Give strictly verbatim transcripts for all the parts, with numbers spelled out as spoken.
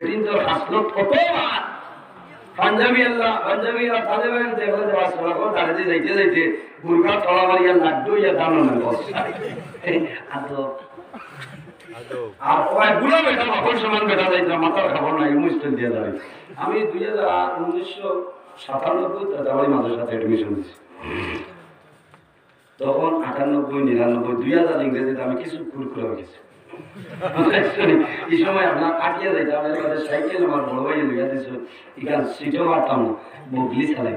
কিন্তু খাসলত কতবার পাঞ্জাবি আল্লাহ, পাঞ্জাবি আল্লাহ, তাদের বাড়িতে এখন যে বাস করা করে, তারা যে যাইতে যাইতে বুরকা তলা মারিয়া লাড্ডু ইয়া দাম মনে করছে। আর তো, আর ওই বুড়া বেটা, বাপর সমান বেটা যাইতে মাথার খবর নাই, মুশকিল দিয়ে যাবে। আমি দুই হাজার, উনিশশো সাতানব্বই তাতাবাড়ি মাদ্রাসাতে অ্যাডমিশন দিছি। তখন আটানব্বই, নিরানব্বই, দুই হাজার ইংরেজিতে আমি কিছু কুরকুরা হয়ে গেছি। এই সময় আপনার আটিয়া যাইতাম, এর বাদে সাইকেল আমার বড় ভাই লইয়া দিছে, এখান সিটও মারতাম না, বগলি চালাই।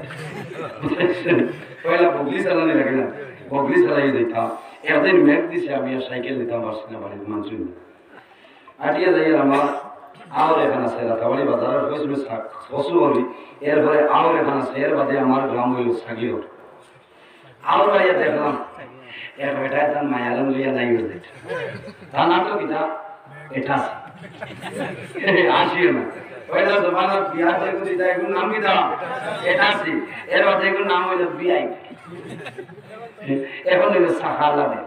পয়লা বগলি চালানি লাগে না, বগলি চালাই যাইতাম। একদিন মেঘ দিছে, আমি আর সাইকেল নিতাম পারছি না, বাড়ির মানুষ নিয়ে। আটিয়া যাই আর আমার আওর এখান আছে, রাতাবাড়ি বাজারের হয়েছিল কচুবাড়ি, এরপরে আওর এখান আছে, এর বাদে আমার গ্রাম হইল সাগিওর। আবার আইয়া দেখলাম, এক বেটায় তার মায়ালম লইয়া নাই উঠে। তা না তো কিতা, এটা আছে। আসিও না। পয়লা জমানার বিয়া যে করি, তাই এখন নাম কিতা? এটা আছে। এর বাদে এখন নাম হইল বিআই। এখন হইল সাহালাবে।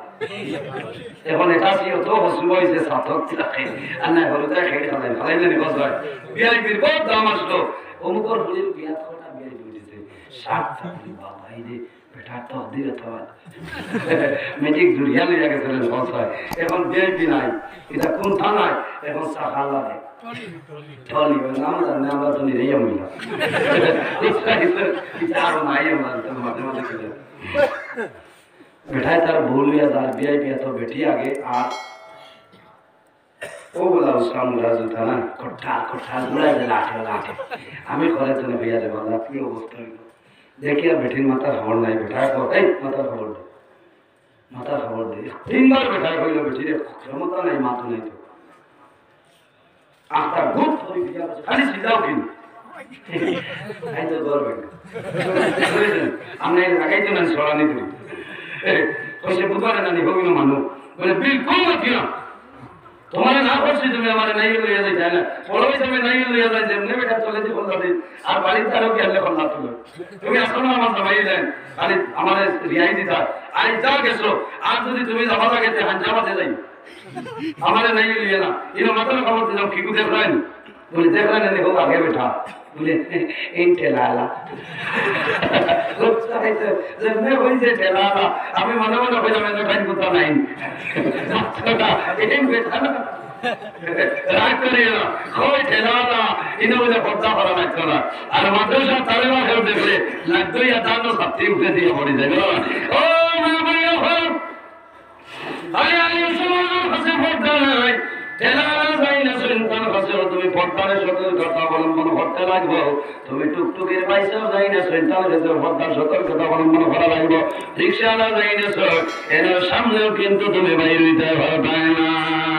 এখন এটা আছে, অত হসু হয়েছে, সাতক থাকে। আর না হলে তাই খেয়ে খালাই, খালাই জানি কত হয়। বিআইপির বহুত দাম আসলো। অমুকর হলির বিয়া তো ওটা বিআইপি উঠেছে। সাত চাকরি বাবা, এই যে বেটার তকদির অথবা ম্যাজিক জুড়িয়া লইয়া গেছিলেন সঞ্চয়। এখন বিআইপি নাই, এটা কোন থানায়? এখন সাহালাবে। টলি, ওই নাম জানি না, আমরা তো নিজেই আমি না। এটা আরো নাই, আমরা তো মাঝে মাঝে খেলে। বেটায় তার ভুল হইয়া যার বিআইপি এত বেটি আগে আর ওগুলা উসলাম গুলা জুতা না, কট্টা, কট্টা, গুলাই যে লাঠে, লাঠে। আমি ঘরে তো হইয়া যাবো, আল্লাহ, কি অবস্থা হইল? দেখি আর বেটির মাথার খবর নাই, বেটায় কয়, "এই, মাথার খবর দে, মাথার খবর দে।" তিনবার বেটায় কইল, "বেটি রে, ক্ষমতা নাই, মাথা নাই তো।" আখটা গুপ করে দিয়া বলছে, "খালি সিজাও কিন।" এই তো গর্বে। আমরা এই লাগাই তো না, সরানি করি। কইছে, "বুধবারে নানি হবি না মানু।" বলে, "বিলকুল মাতি না।" তোমারে না করছি তুমি আমারে নাই লইয়া যাইতায় না। বড় হিসাবে নাই লইয়া যাই, যেমনি বেটা চলে দি বললা দিন। আর বাড়ির তারও গেলে বললা তুমি। তুমি আসো না আমার জামাই দেন। খালি আমারে রিয়াই দিতা। আর যা গেছো, আর যদি তুমি যাবা লাগে, তে হাঞ্জা মাঝে যাই। আমারে নাই লইয়া না। ইনো মাথার খবর দিলাম, কি দেখলেন? বলে, "দেখলেন, এনে হোক আগে বেটা।" বলে, "এই ঠেলালা।" যেমনি হইছে ঠেলালা। আমি মনে মনে কইলাম, "এনে খাই কোথা নাই।" এই বেটা না। রাগ করিও না, কই ঠেলালা, ইনো বলে পর্দা করা লাগতো না। আর মাদ্রাসা তালেবা কেউ দেখলে, লাগতো ইয়া দাঁতও ছাতি উঠে দিয়ে পড়ে যাবে। ও মা ভাই, ও আরে, আরে, মুসলমানের কাছে পর্দা নাই। ঠেলালা যাই না, শয়তান কাছে তুমি পর্দার সতর্কতা অবলম্বন করতে লাগবো। তুমি টুকটুকির বাইসাও যাই না, শয়তান কাছে পর্দার সতর্কতা অবলম্বন করা লাগবো। রিক্সাওয়ালা যাই না, সর, এর সামনেও কিন্তু তুমি বাইরে হইতে পারবে না।